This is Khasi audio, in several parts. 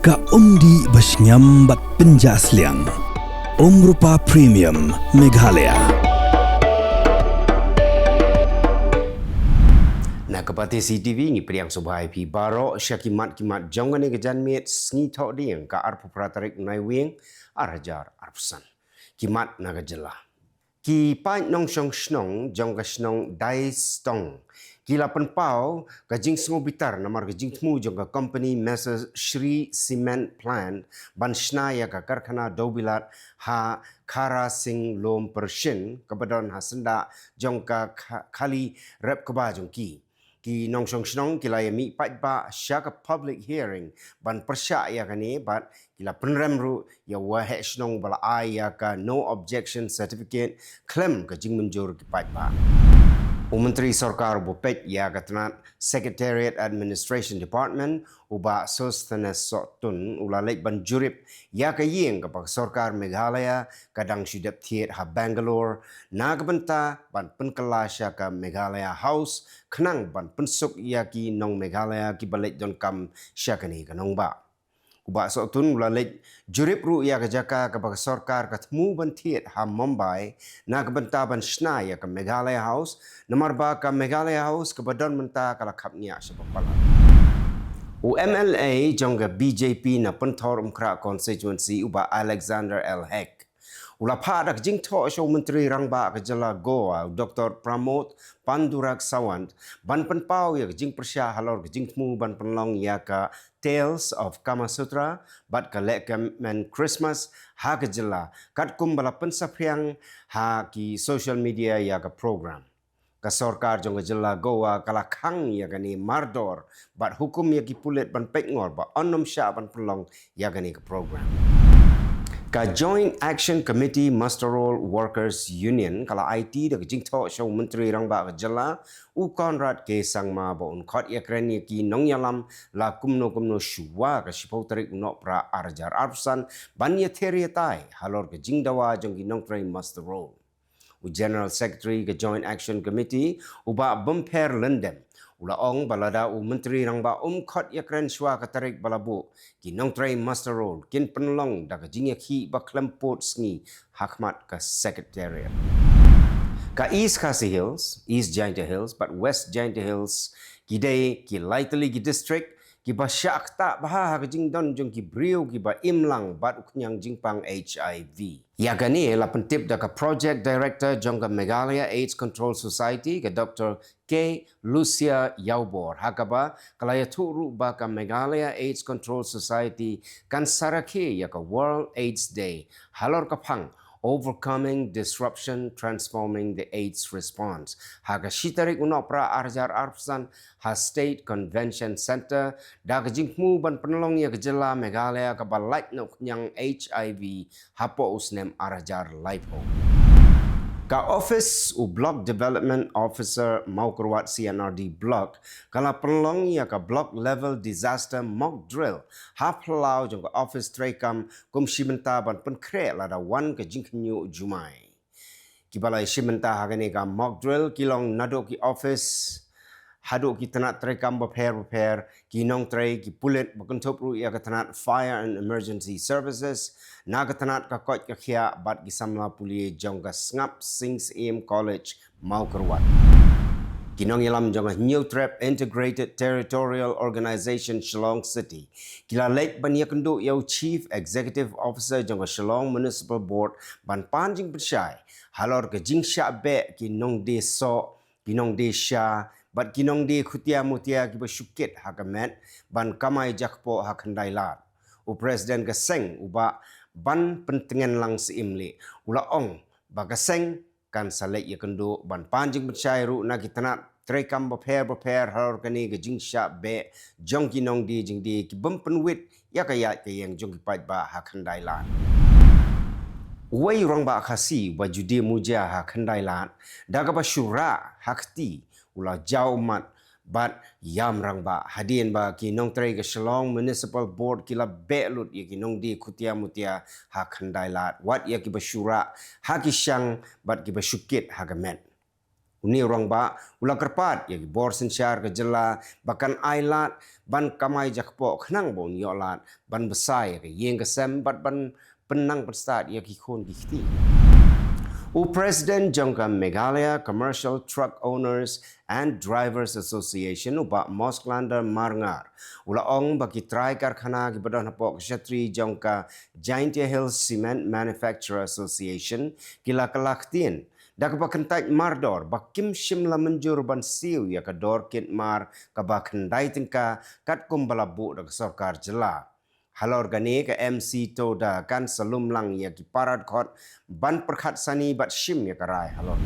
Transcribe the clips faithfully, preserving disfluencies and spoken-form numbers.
Ka umdih ba shngiam bad pynjah sliang. Umrupa Premium Meghalaya. Na ka Batesi T V ngi pdiang sngewbha ïa phi baroh sha ki mat ki mat jong kane ka janmiet Sngi Thohdieng ka arphew phra tarik u Naiwieng ar hajar arphew san. Ki mat na ka jylla. Ki paid nongshong shnong jong ka shnong Daistong ki la pynpaw ka jingsngewbitar namar ka jingthmu jong ka kompani Messrs Shree Cement Plant ban shna ïa ka karkhana dewbilat ha Khara Sing Lum Pershin kaba don ha syndah jong ka kha-, khali rep kba jong ki. Ki nongshong shnong ki la ïa mih paidbah sha ka public hearing ban pyrshah ïa kane bad ki la pynrem ruh ïa u waheh shnong ba la ai ïa ka no objection certificate khlem ka jingmynjur ki paidbah. U Myntri Sorkar uba peit ïa ka tnat Secretariat Administration Department, u Bah Sosthenes Sohtun, u la leit ban jurip ïa ka ïing kaba ka sorkar Meghalaya ka dang shu dep thied ha Bangalore na ka bynta ban pynkylla sha ka Meghalaya House, khnang ban pynsuk ïa ki nong Meghalaya kiba leit donkam sha kane ka nongbah. U Bah Sohtun u la leit jurip ruh ïa ka jaka kaba ka sorkar ka thmu ban thied ha Mumbai na ka bynta ban shna ïa ka Meghalaya House, namar ba ka Meghalaya House kaba don mynta ka la khapngiah sha ba palat. U M L A jong ka B J P na Pynthorumkhrah constituency, u Bah Alexander L Hek, u la phah da ka jingthoh sha u Myntri Rangbah ka jylla Goa, u Doktor Pramod Pandurang Sawant, ban pynpaw ïa ka jingpyrshah halor ka jingthmu ban pynlong ïa ka Tales of Kama Sutra bad ka lehkmen Christmas ha ka jylla, katkum ba la pynsaphriang ha ki social media ïa ka program. Ka sorkar jong ka jylla Goa ka la khang ïa kane mardor bad hukum ïa ki pulit ban peit ngor ba yn ym shah ban pynlong ïa kane ka program. Ka Joint Action Committee Muster Roll Workers Union ka la aiti da ka jingthoh sha u Myntri Rangbah ka jylla, u Conrad K Sangma, ba un khot ïakren ïa ki nongïalam la kumno kumno shuwa ka shiphew tarik u Nohprah ar hajar arphew san ban ïathir ïatai halor ka jingdawa jong ki nongtrei muster roll. U General Secretary ka Joint Action Committee, u Bah Bumper Lyndem, u la ong ba lada u Myntri Rangbah um khot ïakren shuwa ka tarik ba la buh, ki nongtrei muster roll kin pynlong da ka jingïakhih ba khlem pud sngi ha khmat ka Secretariat. Ka East Khasi Hills, East Jaintia Hills bad West Jaintia Hills ki dei ki lai tylli ki district kiba shah ktah bha ha ka jingdon jong ki briew kiba im lang bad u khñiang jingpang H I V. Ïa kane la pyntip da ka Project Director jong ka Meghalaya AIDS Control Society, ka Doktor K Lucia Ïawbor, ha kaba ka la ïathuh ruh ba ka Meghalaya AIDS Control Society kan sa rakhe ïa ka World AIDS Day halor ka phang Overcoming Disruption, Transforming the AIDS Response ha ka shi tarik u Nohprah ar hajar arphew san ha State Convention Centre, da ka jingthmu ban pynlong ïa ka jylla Meghalaya kaba lait na u khñiang H I V hapoh u snem ar hajar laiphew. Ka office u Block Development Officer Mawkyrwat C and R D Block ka la pynlong ïa ka Block Level Disaster Mock Drill ha phyllaw jong ka office treikam kum shi bynta ban pynkhreh lada wan ka jingkhynñiuh jumai. Kiba la ïashim bynta ha kane ka mock drill ki long naduh ki office haduh ki tnat treikam bapher bapher, ki nongtrei, ki pulit, ba kynthup ruh ïa ka tnat Fire and Emergency Services, na ka tnat ka koit ka khiah bad ki samla pule jong ka Sngap Sing Syiem College, Mawkyrwat. Ki nongïalam jong ka Hynñiewtrep Integrated Territorial Organization Shillong City ki la leit ban ïakynduh ïa u Chief Executive Officer jong ka Shillong Municipal Board ban pan jingpynshai halor ka jingshah beh ki nongdie soh, ki nongdie sha bad ki nongdie khutia mutia kiba shu kit ha ka met ban kamai jakpoh ha Khyndai Lad. U President ka seng, u Bah Banpyntngenlang Syiemlieh, u la ong ba ka seng kan sa leit ïakynduh ban pan jingpynshai ruh na ki tnat treikam bapher bapher halor kane ka jingshah beh jong ki nongdie jingdie ki bym pynwit ïa ka ïaid ka ïeng jong ki paidbah ha Khyndai Lad. Uwei u rangbah Khasi uba ju die muja ha Khyndai Lad, da kaba shu rah ha kti, u la jaw ummat bad ïam rangbah hadien ba ki nongtrei ka Shillong Municipal Board ki la beh lut ïa ki nongdie khutia mutia ha Khyndai Lad, wat ïa kiba shu rah ha ki shang bad kiba shu kit ha ka met. Une u rangbah u la kyrpad ïa ki bor synshar ka jylla ba kan ai lad ban kamai jakpoh khnang ba un ïoh lad ban bsa ïa ka ïing ka sem bad ban pynnang pynstad ïa ki khun ki kti. U President jong ka Meghalaya Commercial Truck Owners and Drivers Association, u Bah Mosklander Marngar, u la ong ba ki trai karkhana kiba don hapoh ka shatri jong ka Jaintia Hills Cement Manufacturer Association ki la kylla ktien da kaba kyntait mardor ba kim shym la mynjur ban siew ïa ka dor kit mar kaba khyndai tyngka katkum ba la buh da ka sorkar jylla. Halor kane, ka M C Toda kan sa lum lang ïa ki para dkhot ban pyrkhat sani bad shim ïa ka rai halor.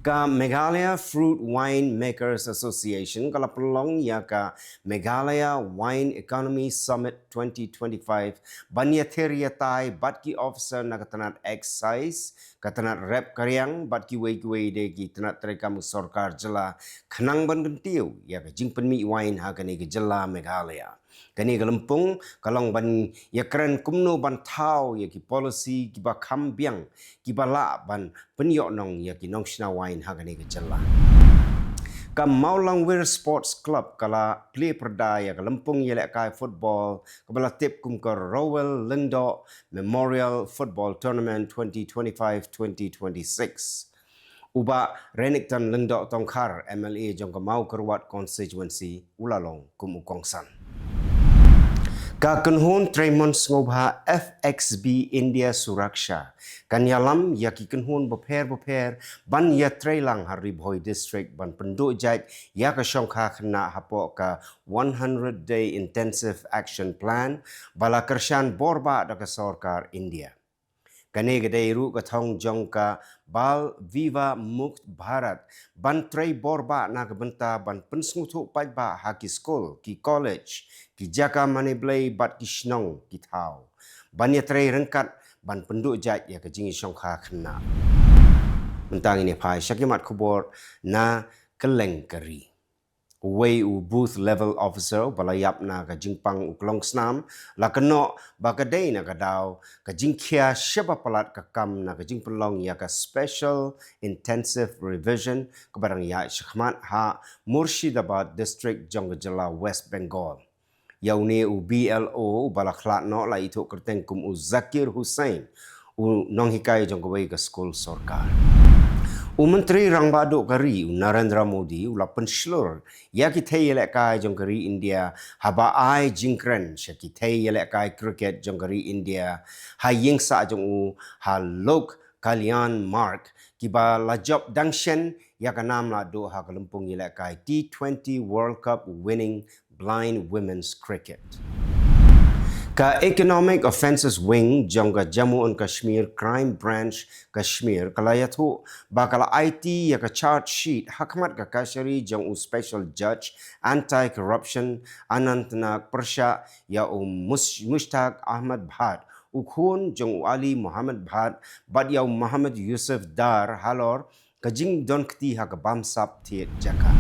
Ka Meghalaya Fruit Wine Makers Association ka la pynlong ïa ka Meghalaya Wine Economy Summit twenty twenty-five ban ïathir ïatai bad ki officer na ka tnat excise, ka tnat rep ka riang bad kiwei kiwei de ki tnat treikam sorkar jylla khnang ban kyntiew ïa ka jingpynmih wine ha kane ka jylla Meghalaya. Kane ka lympung ka long ban ïakren kumno ban thaw ïa ki policy kiba kham biang kiba lah ban pynïoh nong ïa ki nongshna wine ha kane ka jylla. Ka Mawlangwir Sports Club ka la plie pyrda ïa ka lympung ïalehkai football kaba la tip kum ka Rowell Lyngdoh Memorial Football Tournament twenty twenty-five twenty twenty-six. U Bah Renikton Lyngdoh Tongkhar, M L A jong ka Mawkyrwat Constituency, u la long kum u kongsan. Ka kynhun treimon sngewbha F X B India Suraksha kan ïalam ïa ki kynhun bapher bapher ban ïatreilang ha Ri Bhoi District ban pynduh jait ïa ka shongkha khynnah hapoh ka one hundred Day Intensive Action Plan ba la kyrshan borbah da ka sorkar India. Kane ka dei ruh ka thong jong ka Bal Vivah Mukt Bharat ban trei borbah na ka bynta ban pynsngewthuh paidbah ha ki skul, ki college, ki jaka mane blei bad ki shnong ki thaw ban ïatrei ryngkat ban pynduh jait ïa ka jingïashongkha khynnah. Mynta ngin ïa phai sha ki mat khubor na kylleng ka ri. Uwei u booth level officer ba la ïap na ka jingpang u klong snam la kynnoh ba ka dei na ka daw ka jingkhia shaba palat ka kam na ka jingpynlong ïa ka Special Intensive Revision kaba dang ïaid shakhmat ha Murshidabad District jong ka jylla West Bengal. Ïa une u B L O uba la khlad noh la ithuh kyrteng kum u Zakir Hussain, u nonghikai jong kawei ka skul sorkar. U Myntri Rangbah Duh ka ri u Narendra Modi u la pynshlur ïa ki thei ïalehkai jong ka ri India haba ai jingkren sha ki thei ïalehkai cricket jong ka ri India ha ïing sah jong u ha Lok Kalyan Marg kiba la jop dang shen ïa ka nam la duh ha ka lympung ïalehkai T twenty World Cup winning blind women's cricket. Ka Economic Offences Wing jong ka Jammu and Kashmir Crime Branch Kashmir ka la ïathuh ba ka la aiti ïa ka charge sheet ha khmat ka kashari jong u Special Judge Anti-Corruption Anantnag pyrshah ïa u Mus- Mushtaq Ahmad Bhat, u khun jong u Ali Muhammad Bhat, bad ïa u Muhammad Yusuf Dar halor ka jingdon kti ha ka bamsap thied jaka.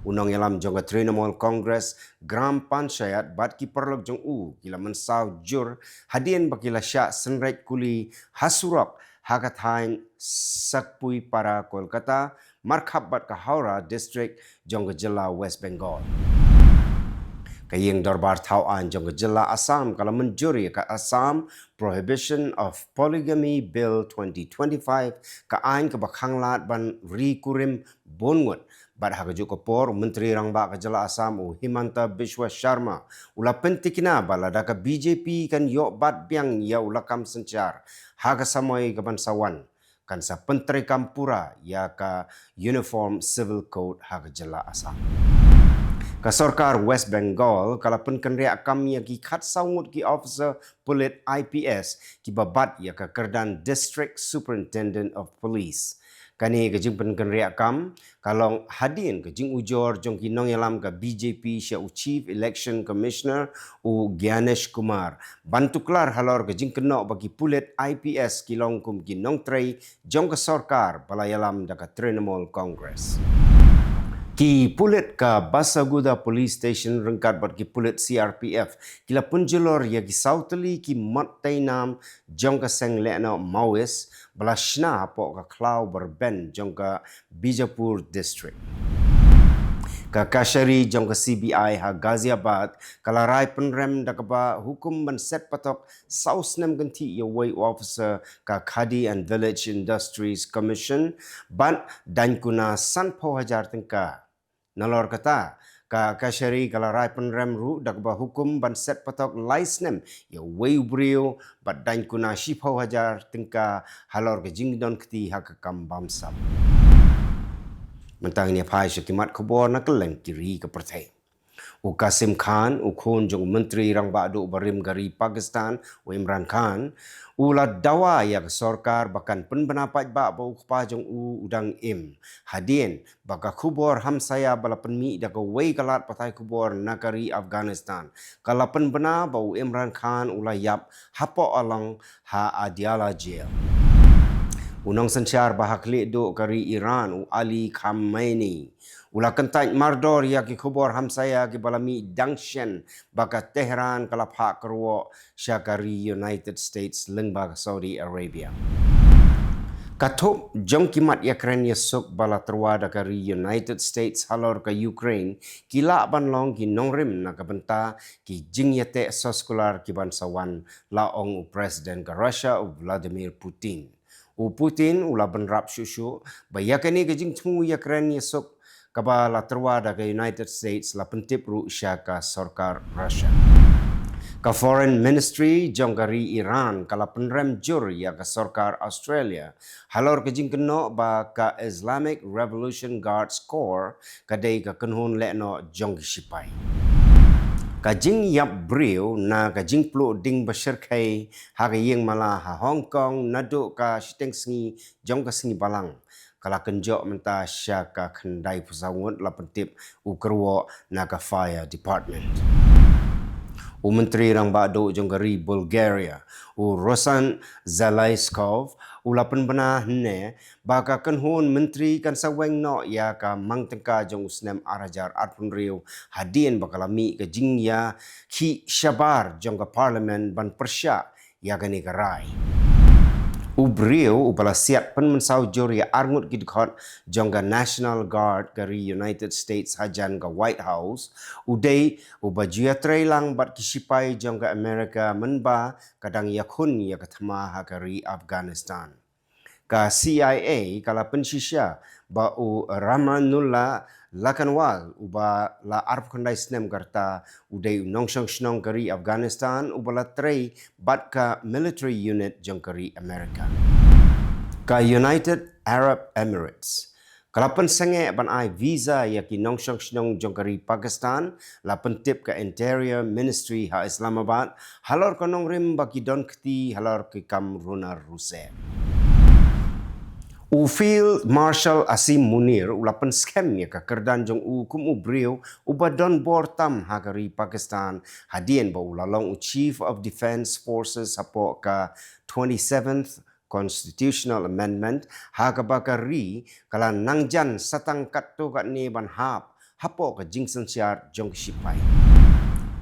U nongïalam jong ka Trinamool Congress Gram Panchayat bad ki paralok jong u ki la mynsaw jur hadien ba ki la shah synreit kuli ha surok ha ka thaiñ Sakpui Para Kolkata markhap bad ka Howrah District jong ka jylla West Bengal. Ka ïing dorbar thaw aiñ jong ka jylla Assam ka la mynjur ïa ka Assam Prohibition of Polygamy Bill twenty twenty-five, ka aiñ kaba khanglad ban ri kurim bun ngut. Bad ha kajuh ka por, u Myntri Rangbah ka jylla Assam u Himanta Biswa Sharma u la pyntikna ba lada ka B J P kan ïoh bat biang ïa u lakam synshar ha ka samoi kaban sa wan, kan sa pyntreikam pura ïa ka Uniform Civil Code ha ka jylla Assam. Ka sorkar West Bengal ka la pynkynriah kam ïa ki khatsaw ngut ki officer pulit I P S kiba bat ïa ka kyrdan District Superintendent of Police. Kane ka jingpynkynriah kam ka long hadien ka jingujor jong ki nongïalam ka B J P sha u Chief Election Commissioner u Gyanesh Kumar ban tuklar halor ka jingkynnoh ba ki pulit I P S ki long kum ki nongtrei jong ka sorkar ba la ïalam da ka Trinamool Congress. Ki pulit ka Basaguda Police Station ryngkat bad ki pulit C R P F ki la pynjulor ïa ki saw tylli ki mot tei nam jong ka seng lehnoh Maoist ba la shna hapoh ka khlaw ba rben jong ka Bijapur District. Ka kashari jong ka C B I ha Ghaziabad ka la rai pynrem da kaba hukum ban set patok saw snem kynthih ïa uwei u officer ka Khadi and Village Industries Commission bad daiñ kuna sanphew hajar tyngka. Nalor kata, ka kashari ka la rai pynrem ruh da kaba hukum ban set patok lai snem ïa uwei u briew bad daiñ kuna shiphew hajar tyngka halor ka jingdon kti ha ka kam bamsap. Mynta ngin ïa phai sha ki mat khubor na kylleng ki ri ka pyrthei. U Kasim Khan, u khun jong u Myntri Rangbah Duh barim ka ri Pakistan, u Imran Khan, u la dawa ïa ka sorkar ba kan pynbna paidbah ba u kpa jong u u dang im, hadien ba ka khubor hamsaïa ba la pynmih da kawei ka lad pathai khubor na ka ri Afghanistan ka la pynbna ba u Imran Khan u la ïap hapoh along ha Adiala Jail. U nongsynshar ba ha khlieh duh ka ri Iran, u Ali Khamenei, u la kyntait mardor ïa ki khubor hamsaïa kiba la mih dang shen ba ka Tehran ka la phah kyrwoh sha ka ri United States lyngba ka Saudi Arabia. Ka thup jong ki mat ïakren ïasuk ba la tyrwa da ka ri United States halor ka Ukraine ki lah ban long ki nongrim na ka bynta ki jingïateh soskular kiban sa wan, la ong u President ka Russia, u Vladimir Putin. U Putin u la bynrap shuh shuh ba ïa kane ka jingthmu ïakren ïasuk kaba la tyrwa da ka United States la pyntip ruh sha ka sorkar Russia. Ka Foreign Ministry jong ka ri Iran ka la pynrem jur ïa ka sorkar Australia halor ka jingkynnoh ba ka Islamic Revolution Guards Corps ka dei ka kynhun lehnoh jong ki shipai. Ka jingïap briew na ka jingpluh ding ba shyrkhei ha ka ïing mala ha Hong Kong naduh ka shiteng sngi jong ka sngi Balang ka la kynjoh mynta sha ka khyndai phew saw ngut, la pyntip u kyrwoh na ka Fire Department. U Myntri Rangbah Duh jong ka ri Bulgaria, u Ruslan Zaleskov, u la pynbna hynne ba ka kynhun myntri kan sa weng noh ïa ka mang tyngka jong u snem ar hajar arphew hynriew hadien ba ka la mih ka jingïakhih shabar jong ka Parliament ban pyrshah ïa kane ka rai. U briew uba la siat pynmynsaw jur ïa arngut ki dkhot jong ka National Guard ka ri United States hajan ka White House u dei uba ju ïatrei lang bad ki shipai jong ka America mynba ka dang ïakhun ïa ka thma ha ka ri Afghanistan. Ka C I A ka la pynshisha ba u Rahmanullah Lakanwal, uba la arphew khyndai snem ka rta, u dei u nongshong shnong ka ri Afghanistan uba la trei bad ka military unit jong ka ri America. Ka United Arab Emirates ka la pynsangeh ban ai visa ïa ki nongshong shnong jong ka ri Pakistan, la pyntip ka Interior Ministry ha Islamabad halor ka nongrim ba ki don kti halor ki kam runar rusep. U Field Marshal Asim Munir u la pynskhem ïa ka kyrdan jong u kum u briew uba don bor tam ha ka ri Pakistan hadien ba u la long u Chief of Defence Forces hapoh ka twenty-seventh Constitutional Amendment ha kaba ka ri ka la nangjan satang katto katne ban hap hapoh ka jingsynshar jong ki shipai.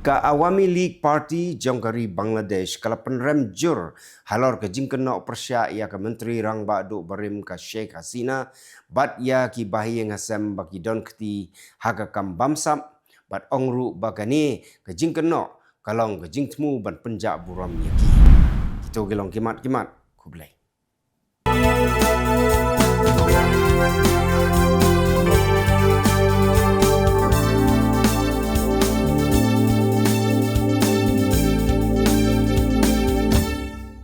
Ka Awami League Party jong ka ri Bangladesh ka la pynrem jur halor ka jingkynnoh pyrshah ïa ka Myntri Rangbah Duh barim ka Sheikh Hasina bad ïa ki bahaïing hasem ba ki don kti ha ka kam bamsap, bad ong ruh ba kane ka jingkynnoh ka long ka jingthmu ban pynjah burom ïa ki. Kito ki long ki mat ki mat. Khublei.